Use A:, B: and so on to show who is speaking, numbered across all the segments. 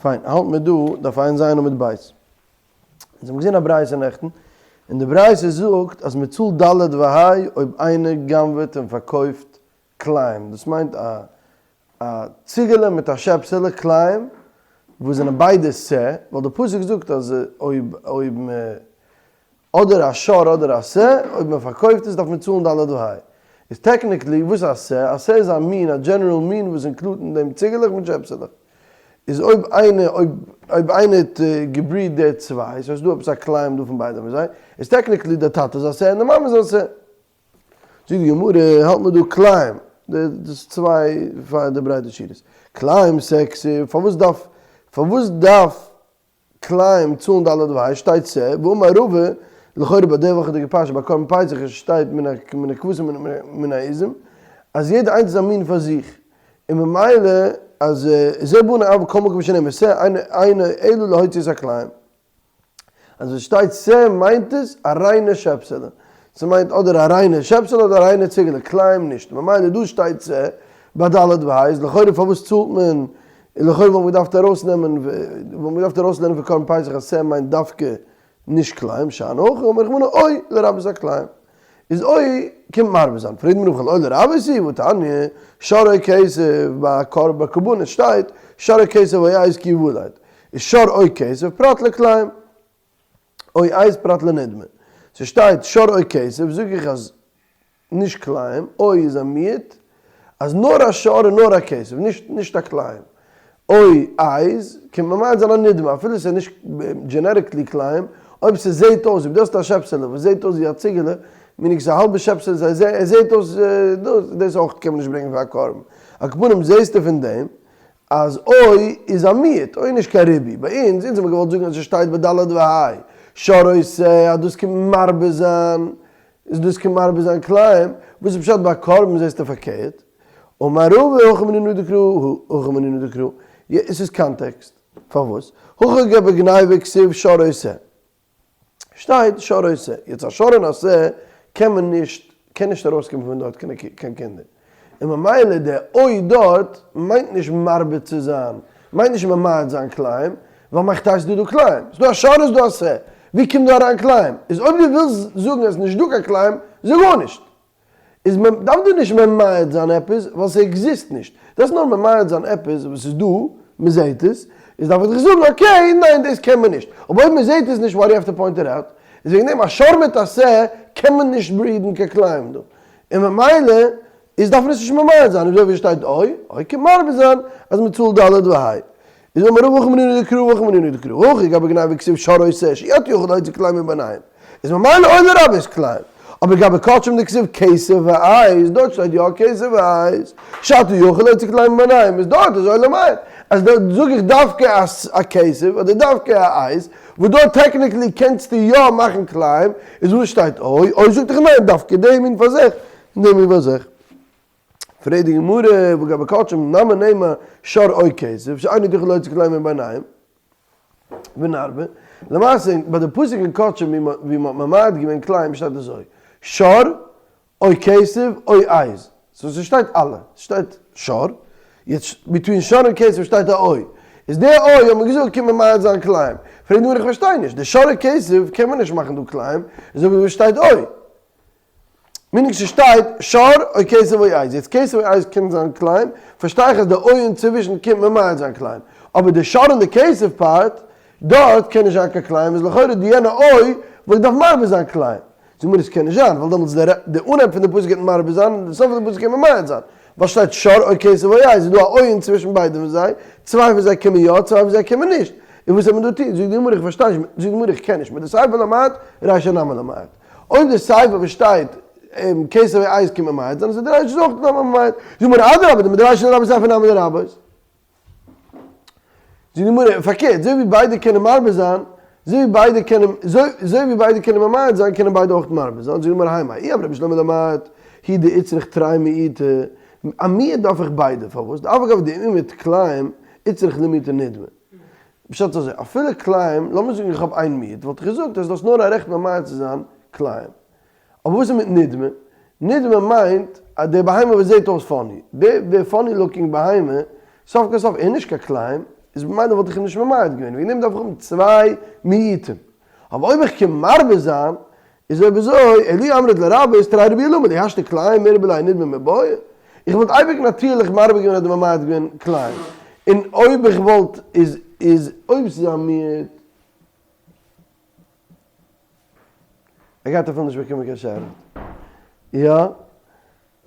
A: פיין, האלט מיר דא, דף ע"ז עמוד ב'. אונז האבן געזען א ברייתא נעכטן, און די ברייתא זאגט אז מען צאלט ד' וה' אויב איינער גנב'עט און פארקויפט כלאים, דאס מיינט א א ציגעלע מיט א שעפסעלע כלאים וואס זענען ביידע שה, ווייל די פסוק זאגט אז אויב אויב מען אדער א שור אדער א שה, אויב מען פארקויפט עס דארף מען צאלן ד' וה'. איז technically וואס איז א שה? א שה איז א מין, א general מין וואס include ט אין דעם ציגעלעך מיט שעפסעלעך. איז אויב איינער אויב אויב איינער האט גע breed ט די צוויי, סאו איז דא עפעס א כלאים דא פון ביידע פון זיי, איז technically די טאטע איז א שה און די מאמע איז א שה. זאגט די גמרא, האלט מען דא כלאים, דאס איז צוויי פאר די ברייטע שורות. כלאים שה כתיב, פארוואס דארף פארוואס דארף כלאים צאלן ד' וה' שטייט שה, ואמר רבא, לכאורה ביי די וואכעדיגע פרשה ביי קרבן פסח עס שטייט מן הכבשים ומן העזים, אז יעדע איינס איז א מין פאר זיך, און ממילא אז זה בנה אב כל מקום שנאמר שה אינו אלא להוציא את הכלאים. אז ווען ס'שטייט שה מיינט עס א ריינע שעפסעלע. ס'מיינט אדער א ריינע שעפסעלע אדער א ריינע ציגעלע, כלאים נישט. ממילא דא שטייט שה ביי ד' וה' איז לכאורה פארוואס צאלט מען, און לכאורה וואלט מען געדארפט ארויסנעמען, וואלט מען געדארפט ארויסלערנען פון קרבן פסח אז שה מיינט דווקא נישט כלאים, שאני הכא אמר רחמנא או לרבות הכלאים. איז או קומט מרבה זיין. פרעגט די גמרא בכלל או לרבות הוא, והתניא, שור או כשב ביי קרבן קרבנות שטייט שור או כשב או עז כי יולד, איז שור או כשב פרט לכלאים, או עז פרט לנדמה. ס'שטייט שור או כשב זאג איך אז נישט כלאים, או איז א מיעוט, אז נאר א שור און נאר א כשב, נישט נישט א כלאים. או עז קומט ממעט זיין א נדמה, אפילו ס'איז נישט generically כלאים, אויב ס'זעהט אויס, אויב דו האסט א שעפסעלע וואס זעהט אויס ווי א ציגעלע, meaning ס'איז א האלבע שעפסעלע, עס זעהט אויס דאס, דאס אויך קען מען נישט ברענגען פאר א קרבן. על כל פנים זעהסטו פון דעם אז או איז א מיעוט, או איז נישט קיין ריבוי. ביי אונז, אונז האבן געוואלט זאגן אז ס'שטייט בד' וה', שור או שה, אז דאס קומט מרבה זיין, איז דאס קומט מרבה זיין כלאים, וואס איז פשט ביי קרבן זעסטו פארקערט? אמר רבא הכא מנינא דקרא הכא מנינא דקרא, עס איז קאנטעקסט, פארוואס? הכא גבי גניבה כתיב שור או שה, שטייט שור או שה, יעצט א שור און א שה קען מען נישט, קען נישט ארויסקומען פון דארט קיין קינדער, און ממילא די או דארט מיינט נישט מרבה צו זיין, מיינט נישט ממעט זיין כלאים, ווייל מאכט טייטש דא דא כלאים, ס'דא א שור איז דא א שה, ווי קומט דא אריין כלאים? איז אויב דו ווילסט זאגן אז נישט דא קיין כלאים, זאג גארנישט. איז מען דארף דא נישט ממעט זיין עפעס ווייל ס'עקזיסט נישט, דארפסט נאר ממעט זיין עפעס וואס איז דא, מ'זעהט עס, איז דארף איך דיך זאגן okay ניין דאס קען מען נישט, אבער אויב מ'זעהט עס נישט why do you have to point it out, איז וועגן דעם א שור מיט א שה קען מען נישט breed ן קיין כלאים דא, און ממילא איז דארף מען עס נישט ממעט זיין, אזוי ווי עס שטייט או, או קומט מרבה זיין אז מ'צאלט ד' וה'. איז אמר רבא הכא מנינא דקרא והכא מנינא דקרא, הכא גבי גניבה כתיב שור או שה שאי אתה יכול להוציא כלאים מביניהם, איז ממילא או לרבות כלאים, אבער גבי קדשים דכתיב כשב ועז, דארט שטייט יא כשב ועז, שאתה יכול להוציא כלאים מביניהם, איז דארט איז או למעט, אז דארט זאג איך דווקא א כשב אדער דווקא א עז, וואס דארט technically קענסטו יא מאכן כלאים, איז וואס שטייט או, או זאגט דאך ניין דווקא די מין פאר זיך און די מין פאר זיך. פרעגט די גמרא, וגבי קדשים נמי נימא שור או כשב, שאין אתה יכול להוציא כלאים מביניהם, ונרבה, למעשה ביי די פסוק אין קדשים ווי מ'האט ממעט געווען כלאים שטייט אזוי, שור או כשב או עז, so ס'שטייט אלע, ס'שטייט שור, יעצט between שור און כשב שטייט א או, איז די או האט מען געזאגט קומט ממעט זיין כלאים, פרעגט די גמרא איך פארשטיי נישט, די שור און כשב קען מען נישט מאכן דא כלאים, איז אבער וואס שטייט או? meaning ס'שטייט שור או כשב או עז, יעצט כשב או עז קען זיין כלאים, פארשטיי איך אז די או אינצווישן קומט ממעט זיין כלאים, אבער די שור און די כשב part, דארט קען נישט זיין קיין כלאים, איז לכאורה די יענע או וואלט געדארפט מרבה זיין כלאים. זאג מיר עס קען נישט זיין, ווייל דעמאלטס די די אנהייב פון די פסוק גייט מרבה זיין און די סוף פון די פסוק גייט ממעט זיין, ווייל שטייט שור או כשב או עז איז דא א או אינצווישן ביידע פון זיי, צוויי פון זיי קומען יא, צוויי פון זיי קומען נישט, און וואס זאל מען דא טון? זאגט די גמרא איך פארשטיי נישט, זאגט די גמרא איך קען נישט, מדסיפא למעט, רישא נמי למעט. אויב די סיפא וואס שטייט כשב ועז קומט ממעט זיין איז די רישא אויך נמי ממעט. זאג מיר אדרבה דמדרישא לרבות סיפא נמי לרבות. זאגט די גמרא פארקערט אזוי ווי ביידע קענען מרבה זיין אזוי ווי ביידע קענען אזוי ווי ביידע קענען ממעט זיין קענען ביידע אויך מרבה זיין. זאגט די גמרא האי מאי אי אמרת בשלמא למעט הוא דאיצטריך תרי מיעוטי א מיעוט דארף איך ביידע פארוואס דאף על גב דאימעט כלאים איצטריך למיעוטי נדמה. פשט אזוי, אפילו כלאים, לאמיר זאגן איך האב איין מיעוט, וואלט איך געזאגט אז דו האסט נאר א רעכט ממעט צו זיין כלאים. אבער וואס איז מיט נדמה? נדמה מיינט אז די בהמה וואס זעט אויס funny, די די funny looking בהמה, סוף כל סוף איז נישט קיין כלאים, איז במילא וואלט איך אים נישט ממעט געווען, וועגן דעם דארף איך האבן צוויי מיעוטים. אבער אויב איך קום מרבה זיין, איז אויב אזוי, אלא אי אמרת לרבות תרי ריבויי למה לי השתא כלאים מירבא ליה נדמה מיבעיא, איך וואלט אייביג נאטירליך מרבה געווען אדער ממעט געווען כלאים, און אויב איך וואלט איז איז אויב ס'איז א מיעוט, ער גייט אפילו נישט באקומען קיין שאלה. יא?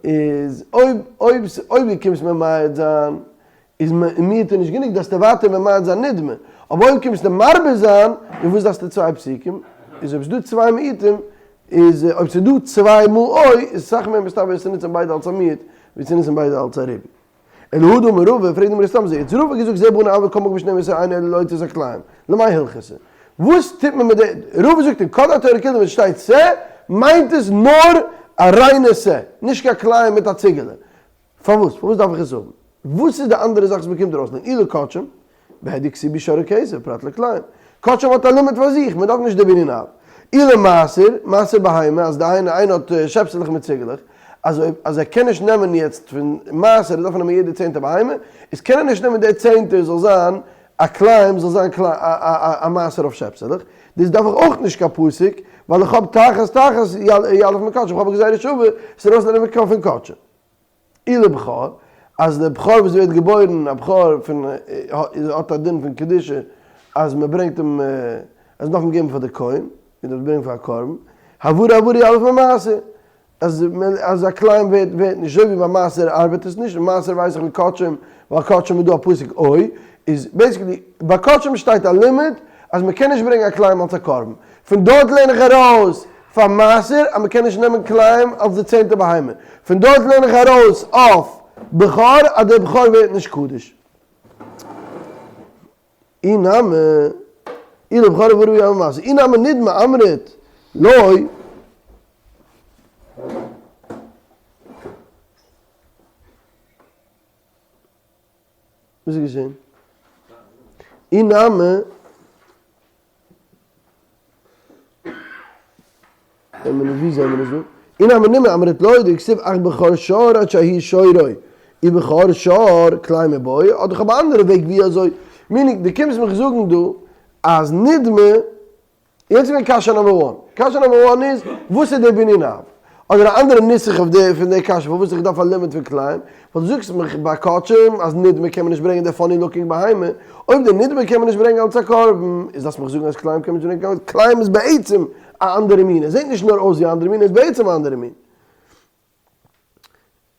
A: איז אויב אויב אויב דו קומסט ממעט זיין איז מיעוט נישט גענוג דארפסטו ווייטער ממעט זיין נדמה, אבער אויב קומסטו מרבה זיין איז וואס דארפסטו צוויי פסוקים? איז אויב ס'דא צוויי מיעוטים איז אויב ס'דא צוויי מאל אוי איז אסאך מער מסתבר עס צו נוצן ביידע אלס א מיעוט ווי צו נוצן ביידע אלס א ריבוי. אלא הא דאמר רבא, פרעגט די גמרא סתם אזוי, יעצט רבא האט געזאגט זה בנה אבער כל מקום שנאמר שה אינו אלא להוציא את הכלאים, למאי הלכתא? וואס טוט מען מיט די, רבא זאגט אין כל התורה כולה ווען ס'שטייט שה מיינט עס נאר א ריינע שה, נישט קיין כלאים מיט א ציגעלע, פארוואס? פארוואס דארף איך עס האבן? וואס איז די אנדערע זאך וואס מ'קומט ארויס אילו קדשים, והדיא כתיב בהו שור וכשב, פרט לכלאים. קדשים האט א לימוד פאר זיך, מ'דארף נישט די בנין אב. אלא מעשר, מעשר בהמה, אז די איינער איינער האט שעפסעלעך מיט ציגעלעך, אז אויב אז ער קען נישט נעמען יעצט פון מעשר, ער דארף נעמען יעדע צענטע בהמה, איז קען ער נישט נעמען די צענטע זאל זיין א כלאים זאל זיין א מעשר אויף שעפסעלעך, דאס דארף איך אויך נישט קיין פסוק, ווייל איך האב תחת תחת יליף מקדשים, איך האב א גזירה שווה, עס ארויסנעמען פון קדשים. אלא בכור, אז דער בכור וואס ווערט געבוירן א בכור פון האט א דין פון קדושה אז מען ברענגט אים אז מען דארף אים געבן פאר די כהן, מען דארף ברענגען פאר א קרבן, העברה העברה יליף ממעשר, אז אז א כלאים ווערט ווערט נישט אזוי ווי ביי מעשר ארבעט עס נישט, מעשר ווייס איך מקדשים ווייל קדשים איז דא א פסוק אוי, איז basically ביי קדשים שטייט א לימוד אז מען קען נישט ברענגען א כלאים אלס א קרבן, פון דארט לערן איך ארויס פאר מעשר אז מען קען נישט נעמען כלאים אלס די צענטע בהמה, פון דארט לערן איך ארויס אויף בכור אז דער בכור ווערט נישט קדוש. אי נמי, אי לבכור העברה העברה יליף ממעשר, אי נמי נדמה אמרת לא. וואס איז געשען? אי נמי ווי זענען מיר דא? אי נמי נדמה אמרת לא דכתיב אך בכור שור עד שיהא שורו ובכור שור כלאים מיבעיא אדער כ'האב א אנדערע וועג ווי אזוי meaning דו קומסט מיך זאגן דא אז נדמה יעצט איז געווען קשיא number one. קשיא number one איז, וואס איז די בנין אב? אדער א אנדערע נוסח אויף די פון די קשיא פארוואס איך דארף א לימוד פון כלאים, ווייל דו זאגסט מיך ביי קדשים אז נדמה קען מען נישט ברענגען די funny looking בהמה, אויב די נדמה קען מען נישט ברענגען אלס א קרבן, איז דארפסט מיך זאגן אז כלאים קען מען נישט ברענגען, כלאים איז בעצם א אנדערע מין, עס זעט נישט נאר אויס ווי א אנדערע מין, עס איז בעצם א אנדערע מין.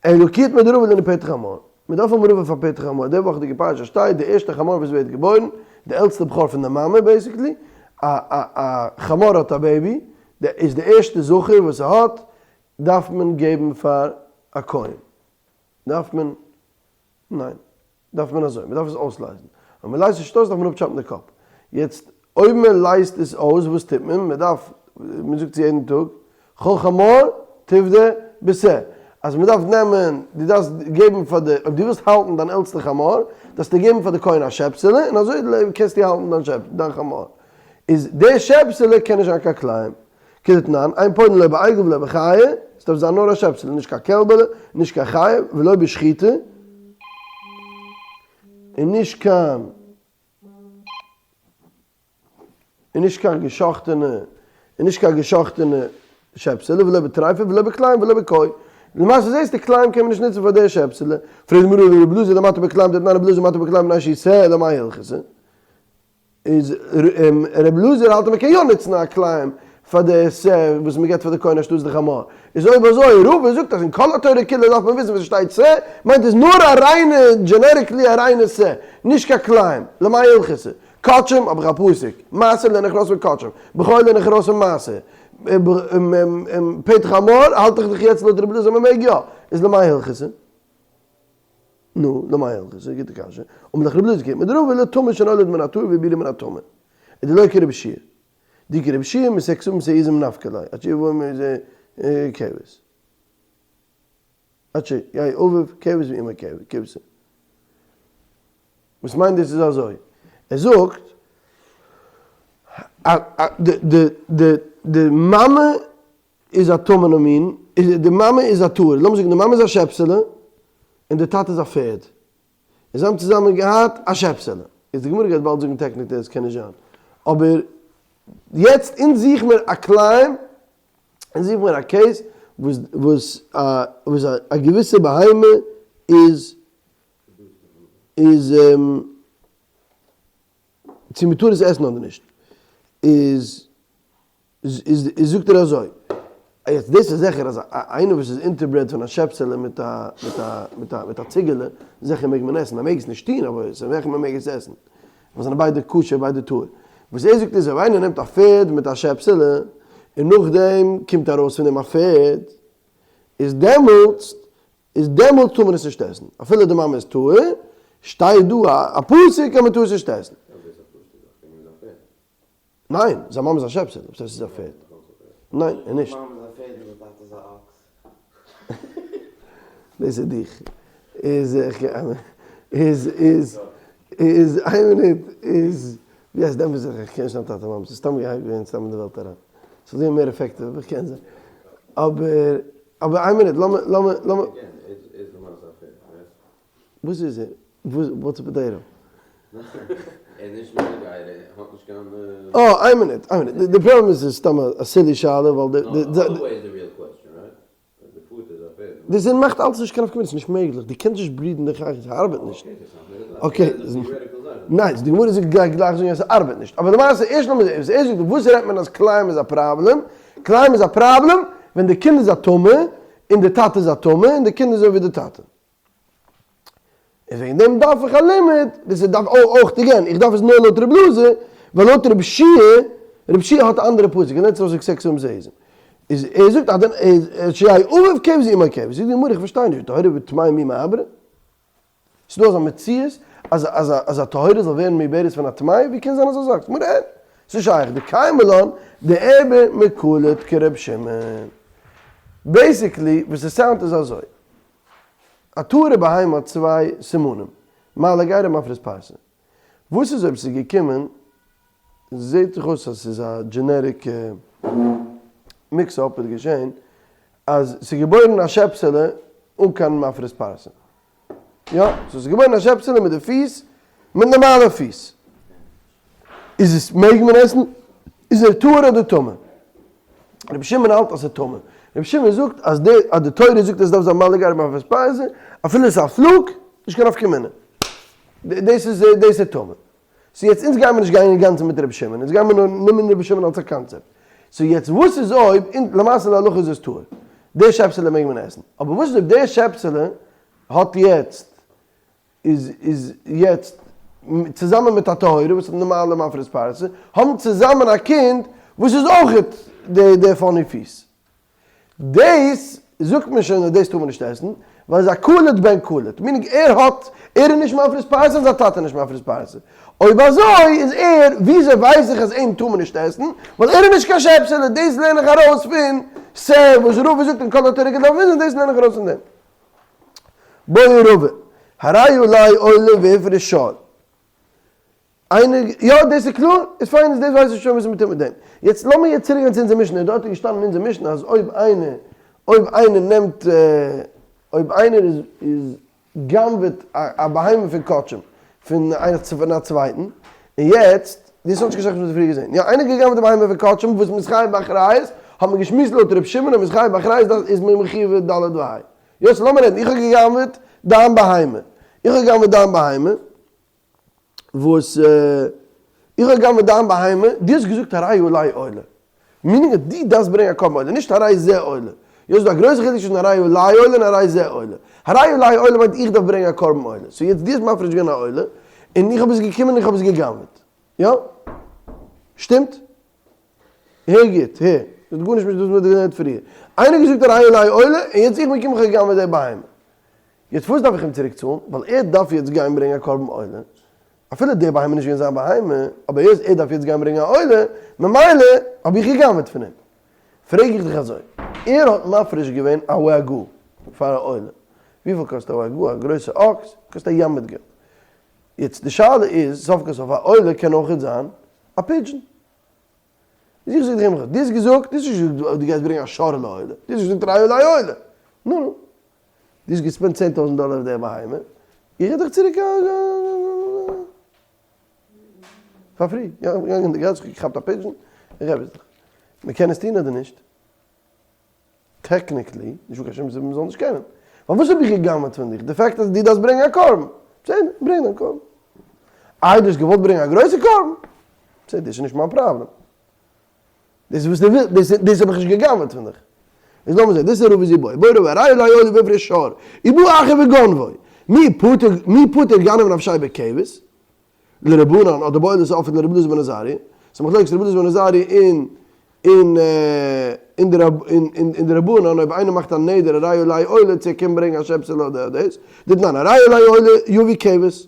A: אלא כי איתמר דרבא לענין פטר חמור. מען דארף האבן רבא פאר פטר חמור. די וואכעדיגע פרשה שטייט די ערשטע חמור וואס ווערט געבוירן, די עלטסטע בכור פון די מאמע basically, א א א חמור האט א baby, די איז די ערשטע זכר וואס ס'האט, דארף מען געבן פאר א כהן. דארף מען? ניין. דארף מען אזוי, מען דארף עס אויסלייזן. אויב מען לייזט נישט אויס דארף מען אפטשאפן די קאפ. יעצט אויב מען לייזט עס אויס וואס טוט מען? מען דארף, מען זאגט צו יעדן טאג, כל חמור תפדה בשה. אז מען דארף נעמען, דו דארפסט געבן פאר די, אויב דו ווילסט האלטן דיין עלטסטע חמור, דארפסטו געבן פאר די כהן א שעפסעלע, און אזוי קענסטו האלטן דיין שעפ, דיין חמור. איז די שעפסעלע קען נישט זיין קיין כלאים. כדתנן, אין פודין לא בעגל ולא בחיה, עס דארף זיין נאר א שעפסעלע, נישט קיין קעלבעלע, נישט קיין חיה, ולא בשחיטה, און נישט קיין און נישט קיין געשאכטענע, און נישט קיין געשאכטענע שעפסעלע, ולא בטריפה ולא בכלאים ולא בכוי. למעשה זעסטו כלאים קען מען נישט נוצן פאר די שעפסעלע. פרעגט די גמרא רבי אלעזר דמתיר בכלאים דתנן רבי אלעזר מתיר בכלאים מפני שהוא שה למאי הלכתא. איז ר' אלעזר האלט אז מען קען יא נוצן א כלאים פאר די שה וואס מען געבט פאר די כהן אנשטאטס די חמור, איז אויב אזוי רבא זאגט אז אין כל התורה כולה דארף מען וויסן ווען ס'שטייט שה מיינט עס נאר א ריינע generically א ריינע שה נישט קיין כלאים, למאי הלכתא? קדשים האב איך א פסוק, מעשר לערן איך ארויס פון קדשים, בכור לערן איך ארויס פון מעשר, פטר חמור האלט איך דאך יעצט לויט ר' אלעזר מען מעג יא, איז למאי הלכתא? נו, למאי הלכתא? גוטע קשיא. אמר לך רבי אלעזר כי איתמר דרבא לטמא שנולד מן הטהור ועיבורו מן הטמא. איז דלא כרבי יהושע. דאי כרבי יהושע משה כשבים ומשה עזים נפקא ליה עד שיבוא מזה כבש. עד שיהא אביו כבש ואמו כבשה. וואס מיינט דאס איז אזוי, ער זאגט די מאמע איז א טמא'נע מין, די מאמע איז א טהור, לאמיר זאגן די מאמע איז א שעפסעלע און די טאטע איז א פערד, און זיי האבן צוזאמען געהאט א שעפסעלע. איז די גמרא גייט באלד זאגן technically עס קען נישט זיין. אבער יעצט אונז זוך מיר א כלאים, אונז זוך מיר א case וואס וואס א וואס א געוויסע בהמה איז איז צו מ'טאר עס עסן אדער נישט. איז איז איז זאגט ער אזוי, יעצט דאס איז זיכער אז איינער וואס איז interbred פון א שעפסעלע מיט א מיט א מיט א מיט א ציגעלע, זיכער מעג מען עסן, מען מעג עס נישט טון אבער ס'איז זיכער מען מעג עס עסן, ווייל זענען ביידע כשר ביידע טהור. וואס ער זאגט איז אויב איינער נעמט א פערד מיט א שעפסעלע און נאכדעם קומט ארויס פון דעם א פערד, איז דעמאלטס איז דעמאלטס טאר מען עס נישט עסן, אפילו די מאמע איז טהור, שטייט דא א פסוק אז מען טאר עס נישט עסן. ניין, זיין מאמע איז א שעפסעלע, וואס הייסט איז א פערד? ניין, ער נישט. דאס איז דיך. איז איז איז איז איין מינוט איז ווי הייסט דעם וואס איך קען נישט זיין טאטע מאמע ס'איז סתם געהאקט געווען סתם אין די וועלט אריין. ס'זאל זיין מער effective אבער איך קען זיי. אבער אבער איין מינוט לאמיר לאמיר לאמיר. וואס איז ער? What's a potato? אה, איין מינוט, איין מינוט, די פראבלעם איז ס'איז סתם א silly שאלה ווייל די די די זון מאכט אלץ נישט קיין נפקא מינה, ס'איז נישט מעגליך, דו קענסט נישט breed ן די חיות, ס'ארבעט נישט. Okay, ניין, די גמרא זאגט גלייך גלייך זאגן אז ס'ארבעט נישט, אבער למעשה ערשט לאמיר זעהן, וואס ער זאגט, וואס רעדט מען אז כלאים איז א פראבלעם, כלאים איז א פראבלעם ווען די קינד איז א טמא, און די טאטע איז א טמא, און די קינד איז אזוי ווי די טאטע. און וועגן דעם דארף איך א לימוד, דאס איז דארף אויך again, איך דארף עס נאר לויט רב אלעזר, ווייל לויט רב שיע, רב שיע האט א אנדערע פסוק, ער לערנט עס אויס זעקס אום זעזען. איז ער זאגט אז דען שיהא אביו כבש ואמו כבש, זאגט די גמרא איך פארשטיי נישט, טהורה וטמאה מי מעברא? ס'איז דא אזא מציאות אז אז אז א טהורה זאל ווערן מעוברת פון א טמאה? ווי קען זיין אזא זאך? זאגט די גמרא אין, ס'איז שייך, דקיימא לן דעיבור מקלוט כר' שמעון. Basically וואס עס sound ט איז אזוי. א טהור'ע בהמה האט צוויי סימנים, מעלה גרה מפריס פרסה. וואס איז אויב ס'איז געקומען, זעהט זיך אויס אז ס'איז א genetic mix up איז געשעהן, אז ס'איז געבוירן א שעפסעלע אן קיין מפריס פרסה. יא, סאו ס'איז געבוירן א שעפסעלע מיט די פיס, מיט נארמאלע פיס. איז עס מעג מען עסן? איז ער טהור אדער טמא? רבי שמעון האלט אז ס'איז טמא. רבי שמעון זאגט אז די אז די תורה זאגט אז עס דארף זיין מעלה גרה מפריס פרסה, אפילו עס איז א fluke, נישט קיין נפקא מינה. דאס איז דאס איז טמא. So יעצט אונז גיימער נישט גיין אינגאנצן מיט רבי שמעון, אונז גיימער נאר נעמען רבי שמעון אלס א קאנצעפט. So יעצט וואס איז אויב, און למעשה להלכה איז עס טהור. די שעפסעלע מעג מען עסן. אבער וואס איז אויב די שעפסעלע האט יעצט איז איז יעצט צוזאמען מיט א טהורה וואס האט נארמאלע מפריס פרסה, האבן צוזאמען א קינד וואס איז אויכעט די די funny פיס. דאס זאגט מען שוין אז דאס טאר מען נישט עסן, ווייל איז א קלוט בן קלוט, meaning ער האט, ער איז נישט מפריס פרסה און זיין טאטע איז נישט מפריס פרסה. אויב אזוי איז ער, וויאזוי ווייס איך אז אים טאר מען נישט עסן? ווייל ער איז נישט קיין שעפסעלע, דאס לערן איך ארויס פון שה וואס רבא זאגט אין כל התורה כולה וויזן, דאס לערן איך ארויס פון דעם. בעי רבא, הרי עלי עולה והפריש שור. איינער, יא דאס איז קלאר? איז פיין איז דאס ווייס איך שוין וואס מ'טוט מיט דעם. יעצט לאמיר יעצט צוריק גיין צו אונזער משנה, דארט איז געשטאנען אין אונזער משנה אז אויב איינער, אויב איינער נעמט, אויב איינער איז איז גנב'עט א בהמה פון קדשים פון פון א צווייטן, און יעצט, דאס האט נישט קיין שייכות מיט וואס מ'האט פריער געזען, יא איינער האט געגנב'עט די בהמה פון קדשים וואס מ'איז חייב באחריות, האט מען געשמועסט לויט ר' שמעון אז מ'איז חייב באחריות איז מען מחיוב ד' וה'. יעצט לאמיר רעדן, איך האב געגנב'עט דיין בהמה, איך האב געגנב'עט דיין בהמה, וואס איך האב געגנב'עט דיין בהמה, דו האסט געזאגט הרי עלי עולה, meaning אז דו דארפסט ברענגען א קרבן עולה, נישט הרי זה עולה. יעצט איז דא א גרויסע חילוק צווישן הרי עלי עולה און הרי זה עולה. הרי עלי עולה מיינט איך דארף ברענגען א קרבן עולה. So יעצט דו האסט מפריש געווען א עולה, און איך האב עס געקומען און איך האב עס געגנב'עט. יא? שטימט? הער גוט, הער. דאס האט גארנישט מיט וואס מ'האט געלערנט פריער. איינער האט געזאגט הרי עלי עולה, און יעצט איך בין געקומען איך האב געגנב'עט די בהמה. יעצט פארוואס דארף איך אים צוריק צאלן? ווייל ער דארף יעצט גיין ברענגען א קרבן עולה. אפילו די בהמה איז נישט געווען זיין בהמה, אבער היות ער דארף יעצט גיין ברענגען א עולה, ממילא האב איך גע'גנב'עט פון אים. פרעג איך דיך אזוי, ער האט מפריש געווען א וואגו פאר א עולה, וויפיל קאסט א וואגו? א גרויסע אקס קאסט א ים מיט געלט. יעצט די שאלה איז, סוף כל סוף א עולה קען אויכעט זיין א pigeon. איז איך זאג דיך אימער, דו האסט געזאגט, דו האסט נישט געזאגט דו גייסט ברענגען א שור לעולה, דו האסט געזאגט הרי עלי עולה. נו נו. דו האסט גע spend ט 10,000 דאלער אויף די בהמה, איך גיב דיך צוריק א. פאר פרי, געגאנגען אין די גאס, געכאפט א פידזשען, איך געב עס דיך. מען קען עס טון אדער נישט? technically, נישטא קיין שום סיבה מען זאל נישט קענען. ווייל וואס האב איך גע'גנב'עט פון דיך? די fact אז דו דארפסט ברענגען א קרבן. בסדר, ברענג דיין קרבן. איי דו האסט געוואלט ברענגען א גרויסע קרבן? בסדר, דאס איז נישט מיין פראבלעם. דאס איז וואס דו ווילסט, דאס האב איך נישט גע'גנב'עט פון דיך. איז לאמיר זען, דאס איז רבא איז איבעיא, בעי רבא, הרי עלי עולה והפריש שור, ובא אחר וגנבו, מי פטור, מי פטר גנב נפשיה בכבש? לרבנן אדער בעולת עופות לרבי אלעזר בן עזריה, ס'איז מחלוקת רבי אלעזר בן עזריה און און און די און די רבנן אויב איינער מאכט א נדר הרי עלי עולה צו ער קען ברענגען א שעפסעלע אדער דאס, דתנן הרי עלי עולה יביא כבש,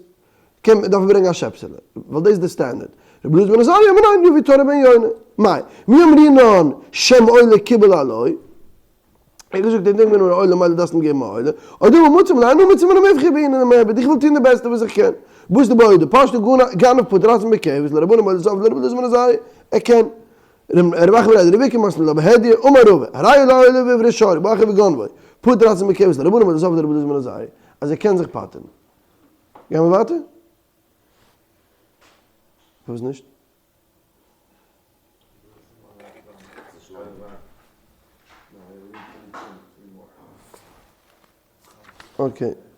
A: קען דארף ער ברענגען א שעפסעלע, ווייל דאס איז די סטענדערט, רבי אלעזר בן עזריה אומר ניין יביא תור ובן יונה, מאי, מי אמרינן שם עולה קיבל עלי? ער האט געזאגט, דעם דינג בין עולה מילא דארפסט אים געבן א עולה, אויב דו מצוה מנין אנא מצוה מן המובחר בעינן המעבד, איך וויל טון די בעסטע וואס איך קען, בוז די בוי די פשטא גנב פטור עצמו בכבש לרבנן מודה סוף לרבי אלעזר בן עזריה, ער קען. רבי אחא בריה דרב איקא מתני לה בהדיא, אמר רבא, הרי עלי עולה והפריש שור, ובא אחר וגנבו, פטר עצמו בכבש לרבנן מודה סוף לרבי אלעזר בן עזריה, אז ער קען זיך פטר'ן. גייען מיר ווייטער? פארוואס נישט? okay.